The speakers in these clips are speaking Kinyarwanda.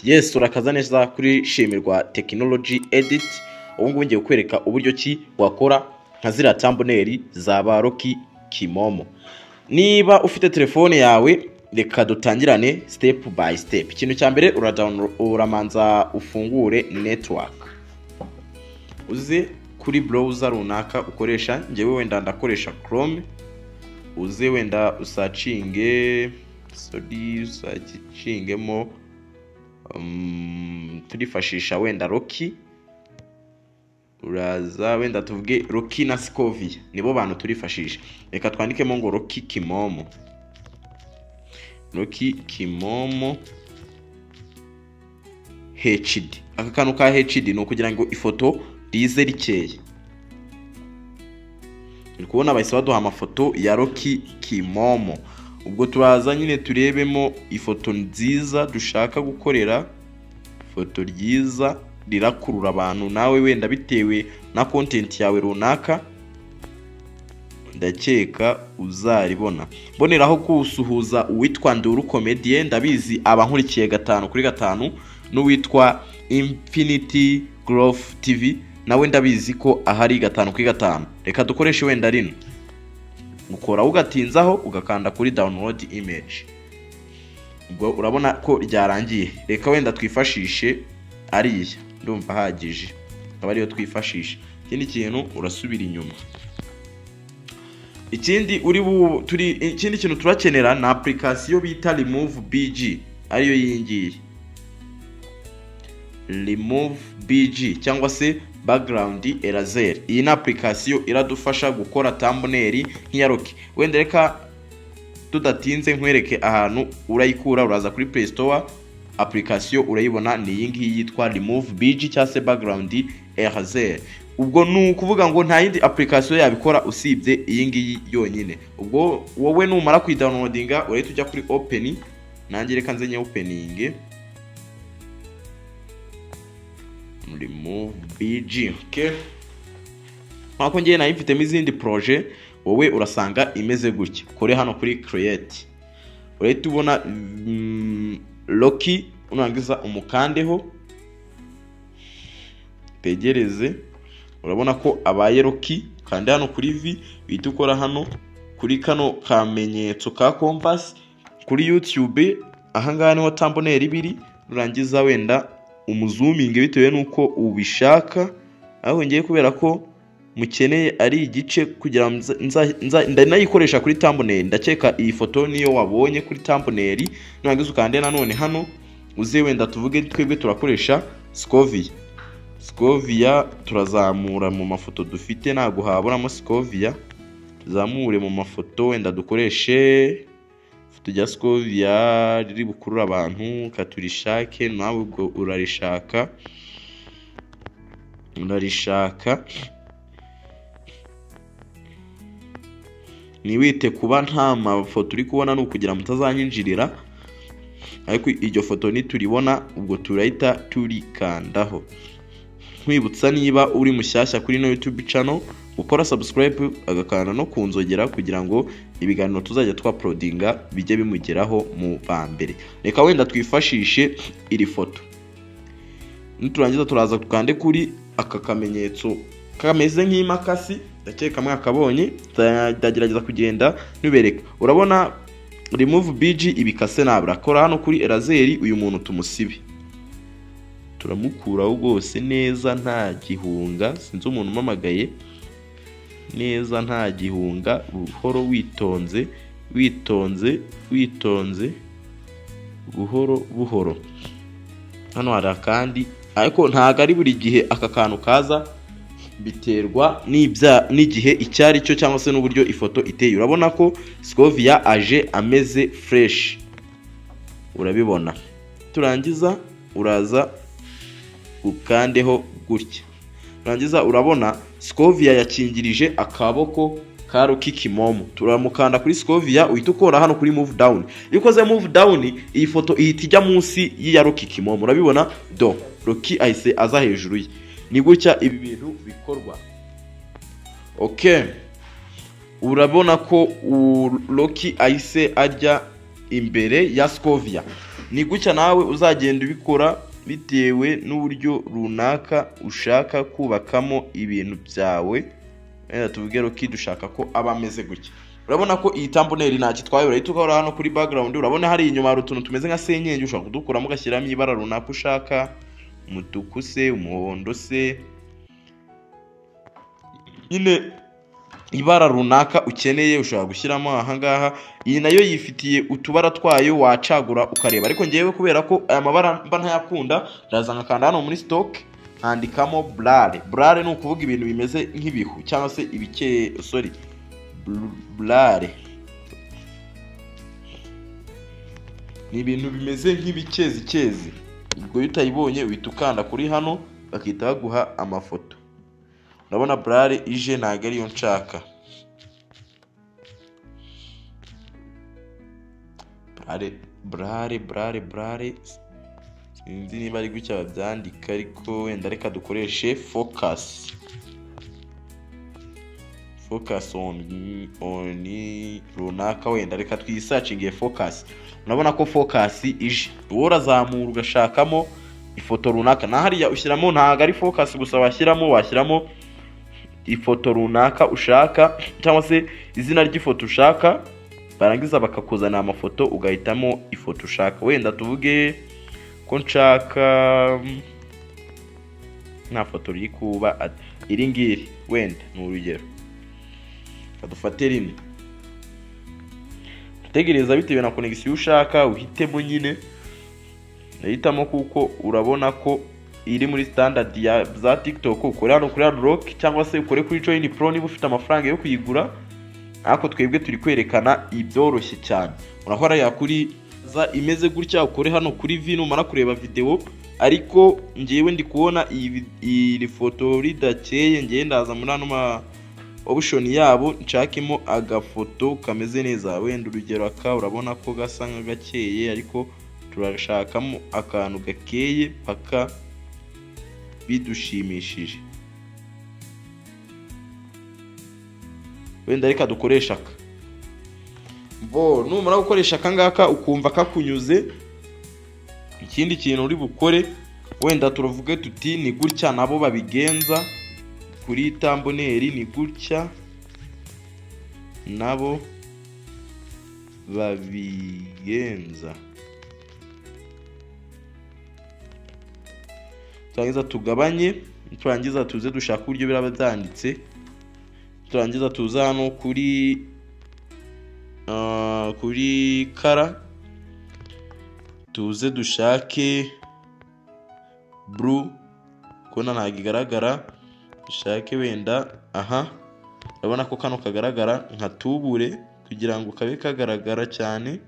Yes, urakaza neza kuri Shimirwa Technology Edit. Ubu ngubu ngiye kukwereka uburyo ki wakora nka ziriya thumbnail za ba Rocky Kimomo. Niba ufite telefone yawe, reka dutangirane step by step. Ikintu cya mbere, uramanza ufungure network, uze kuri browser runaka ukoresha. Njyewe wenda ndakoresha Chrome. Uze wenda usearchinge, sorry, usearchingemo, turifashisha wenda Rocky. Uraza wenda tuvuge Rocky na Scovia, nibo bantu turifashisha. Reka twandikemo ngo Rocky Kimomo, Rocky Kimomo HD. Aka kantu ka HD ni ukugira ngo ifoto rize rikeye. Uri kubona bahise baduha amafoto ya Rocky Kimomo. Ubwo turaza nyine turebemo ifoto nziza dushaka gukorera, ifoto ryiza rirakurura abantu. Nawe wenda bitewe na content yawe runaka, ndakeka uzaribona. Mboneraho kusuhuza uwitwa Nduru Comedian, ndabizi abankurikiye 5 kuri 5, n'uwitwa Infinity Growth TV, nawe ndabizi ko ahari 5 kuri 5. Reka dukoreshe wenda rino. Ukora ugatinzaho, ugakanda kuri download image, ubwo urabona ko ryarangiye. Reka wenda twifashishe ariya, ndumva ahagije, akaba ariyo twifashisha. Ikindi kintu, urasubira inyuma. Ikindi uri bu turi ikindi kintu turakenera na application bita Remove BG, ariyo iyi ngiyi, Remove BG cyangwa se Background Eraser. Iyi ni application iradufasha gukora thumbnail nk'iya Rocky. Wenda reka tudatinze nkwereke ahantu urayikura. Uraza kuri Play Store, application urayibona, ni iyi ngiyi yitwa Remove BG cyangwa se Background Eraser. Ubwo ni ukuvuga ngo nta yindi application yabikora usibye iyi ngiyi yonyine. Ubwo wowe numara kuyidownloadinga, urahita ujya kuri open. Nanjye reka nze nye opening Remove BG. Okay, nkuko ngiye nayo mfitemo izindi projet, wowe urasanga imeze gutya. Kore hano kuri create, urahita ubona Rocky. Urangiza umukandeho, tegereze, urabona ko abaye Rocky. Kanda hano kuri V, uhita ukora hano kuri kano kamenyetso ka compass kuri YouTube. Ahangaha niho thumbnail ibiri. Nurangiza wenda umuzoominge bitewe n'uko ubishaka, aho ngiye kubera ko mukeneye ari igice kugira ndanayikoresha kuri thumbnail. Ndakeka iyi foto niyo wabonye kuri thumbnail. Nurangiza ukande nanone hano, uze wenda tuvuge twebwe turakoresha Scovia. Scovia turazamura mu mafoto dufite, ntabwo haburamo Scovia. Tuzamure mu mafoto, wenda dukoreshe ifoto rya Scovia riri bukurura abantu, katurishake. Nawe ubwo urarishaka, urarishaka. Ntiwite kuba nta mafoto uri kubona, ni ukugira mutazanyinjirira, ariko iryo foto nituribona ubwo turahita turikandaho. Nkwibutsa, niba uri mushyashya kuri ino YouTube channel, gukora subscribe, agakanda no kunzogera, kugira ngo ibiganiro tuzajya twauploadinga bijye bimugeraho mu ba mbere. Reka wenda twifashishe iri foto. Niturangiza turaza tukande kuri aka kamenyetso kameze nk'imakasi, ndakeka mwakabonye. Ndagerageza kugenda nubereka. Urabona Remove BG ibikase nabi. Akora hano kuri eraser, uyu muntu tumusibe, turamukuraho rwose neza nta gihunga. Sinzi umuntu umamagaye. Neza nta gihunga, buhoro, witonze, witonze, witonze, buhoro buhoro. Hano hari akandi, ariko ntabwo ari buri gihe aka kantu kaza, biterwa n'igihe icyo ari cyo cyangwa se n'uburyo ifoto iteye. Urabona ko Scovia aje ameze fresh, urabibona. Turangiza uraza ukandeho gutya. Urangiza urabona Scovia yakingirije akaboko ka Rocky Kimomo. Turamukanda kuri Scovia, uhita ukora hano kuri move down. Iyo ukoze move down, iyi foto ihita ijya munsi y'iya Rocky Kimomo. Urabibona do, Rocky ahise aza hejuru ye. Ni gutya ibi bintu bikorwa. Okay, urabona ko Rocky ahise ajya imbere ya Scovia. Ni gutya nawe uzagenda ubikora bitewe n'uburyo runaka ushaka kubakamo ibintu byawe. Wenda tuvuge Rocky dushaka ko aba ameze gutya. Urabona ko iyi thumbnail nta kitwaye, urahita ukora hano kuri background, urabona hari inyuma hari utuntu tumeze nka senyenge, ushobora kudukuramo ugashyiramo ibara runaka ushaka, umutuku se, umuhondo se, nyine ibara runaka ukeneye ushobora gushyiramo aha ngaha. Iyi nayo yifitiye utubara twayo wacagura ukareba, ariko ngewe kubera ko aya mabara mba ntayakunda, ndaza nkakanda hano muri stock nkandikamo blur. Blur ni ukuvuga ibintu bimeze nk'ibihu cyangwa se ibike, sorry, blur ni ibintu bimeze nk'ibikezikezi. Ubwo iyo utayibonye uhita ukanda kuri hano bakahita baguha amafoto. Urabona blur ije ntabwo ariyo nshaka. Blur blur blur, sinzi niba ari gutya babyandika, ariko wenda reka dukoreshe focus. Focus on runaka, wenda reka twisacinge focus. Urabona ko focus ije, wowe urazamura ugashakamo ifoto runaka, na hariya ushyiramo, ntabwo ari focus gusa washyiramo, washyiramo ifoto runaka ushaka cyangwa se izina ry'ifoto ushaka, barangiza bakakuzanira amafoto ugahitamo ifoto ushaka. Wenda tuvuge ko nshaka nta foto riri kuba iri ngiri, wenda ni urugero, dufate rimwe, utegereza bitewe na connection ushaka uhitemo nyine. Nahitamo kuko urabona ko iri muri standard ya za TikTok. Ukore hano kuri Unlock cyangwa se ukore kuri Join Pro niba ufite amafaranga yo kuyigura, ariko twebwe turi kwerekana ibyoroshye cyane. Urahora ya kuri za imeze gutya, ukore hano kuri V numara kureba video. Ariko ngewe ndi kubona iyi foto ridakeye, ngewe ndaza muri hano ma option yabo nshakemo agafoto kameze neza. Wenda urugero aka urabona ko gasa nk'agakeye, ariko turashakamo akantu gakeye paka bidushimishije. Wenda reka dukoresha aka. Bo numara gukoresha aka ngaka ukumva kakunyuze, ikindi kintu uri bukore wenda turavuge tuti ni gutya nabo babigenza kuri thumbnail, ni gutya nabo babigenza. Turangiza tugabanye, turangiza tuze dushaka uburyo biraba byanditse, turangiza tuza hano kuri kuri kara, tuze dushake blue, kubona ntabwo igaragara, dushake wenda aha, urabona ko kano kagaragara nka tubure kugira ngo kabe kagaragara cyane.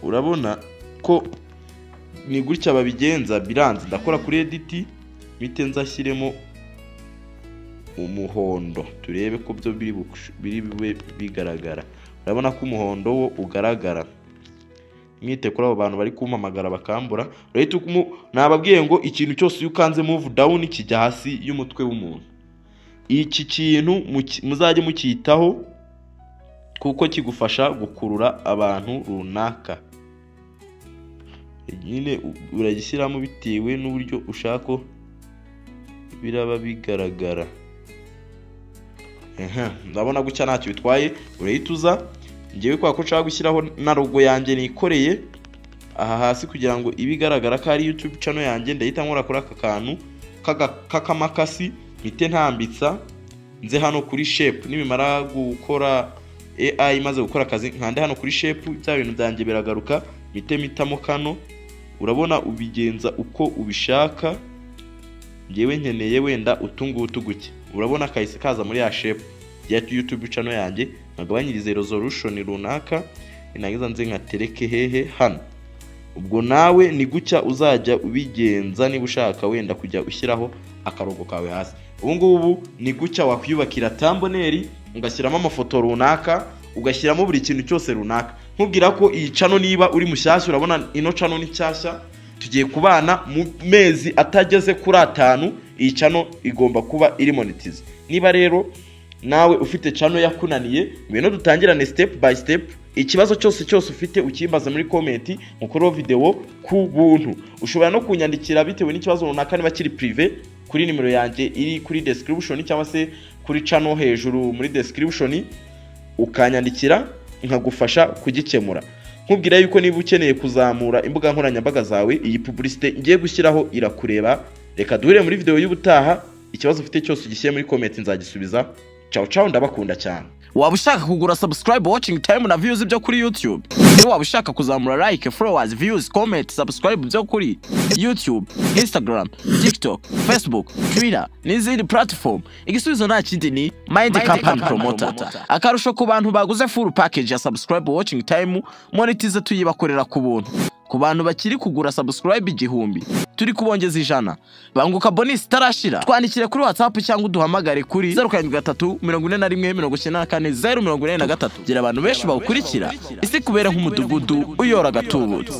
Urabona ko ni gutya babigenza, biranze. Ndakora kuri edit mite nzashyiremo umuhondo turebe ko byo biri bube bigaragara. Urabona ko umuhondo wo ugaragara. Mwite kuri abo bantu bari kumpamagara bakambura. Urahita nababwiye ngo ikintu cyose iyo ukanze move down kijya hasi y'umutwe w'umuntu. Iki kintu muzajye mucyitaho kuko kigufasha gukurura abantu runaka. Nyine uragishyiramo bitewe n'uburyo ushaka biraba bigaragara. Ndabona gutya ntacyo bitwaye. Urahita uza, ngewe kwa ko nshaka gushyiraho na logo yanjye nikoreye aha hasi kugira ngo ibe igaragara ko ari YouTube channel yanjye, ndahita nkora kuri aka kantu k'akamakasi mpite ntambitsa nze hano kuri shape. Nimimara gukora AI imaze gukora akazi, nkande hano kuri shape, bya bintu byanjye biragaruka, mpite mpitamo kano. Urabona ubigenza uko ubishaka. Ngewe nkeneye wenda utungutu guke, urabona kahise kaza muri ya shape ya YouTube channel yanjye. Nkagabanyirize resolution runaka, nagiza nze nkatereke hehe hano. Ubwo nawe ni gutya uzajya ubigenza niba ushaka wenda kujya ushyiraho akarongo kawe hasi. Ubu ngubu ni gutya wakwiyubakira thumbnail, ugashyiramo amafoto runaka, ugashyiramo buri kintu cyose runaka. Nkubwira ko iyi channel niba uri mushyashya, urabona ino channel ni nshyashya, tugiye kubana mu mezi atageze kuri 5, iyi channel igomba kuba iri monetize. Niba rero Nawe ufite channel yakunaniye, ngwino dutangirane step by step. Ikibazo cyose cyose ufite ukimbaza muri comment, mukoreho video ku buntu. Ushobora no kunyandikira bitewe n'ikibazo runaka niba kiri privé, kuri nimero yanjye iri kuri description cyangwa se kuri channel hejuru muri description, ukanyandikira nkagufasha kugikemura. Nkubwira yuko niba ukeneye kuzamura imbuga nkoranyambaga zawe, iyi publicité ngiye gushyiraho irakureba. Reka duhure muri video y'ubutaha. Ikibazo ufite cyose ugishyire muri comment, nzagisubiza. Ciao ciao, ndabakunda cyane. Waba ushaka kugura subscribe, watching time na views byo kuri YouTube? Niba waba ushaka kuzamura like, followers, views, comment, subscribe byo kuri YouTube, Instagram, TikTok, Facebook, Twitter n'izindi platform, igisubizo nta kindi, ni Mind Company Promoter. Akarusho ku bantu baguze full package ya subscribe, watching time, monetize, tuyibakorera ku buntu. Ku bantu bakiri kugura subscribe 1000, turi kubongeza 100. Banguka, bonus itarashira. Twandikire kuri WhatsApp cyangwa uduhamagare kuri 0734194043. Gira abantu benshi bawukurikira, isi kubera nk'umudugudu uyora agatubutse.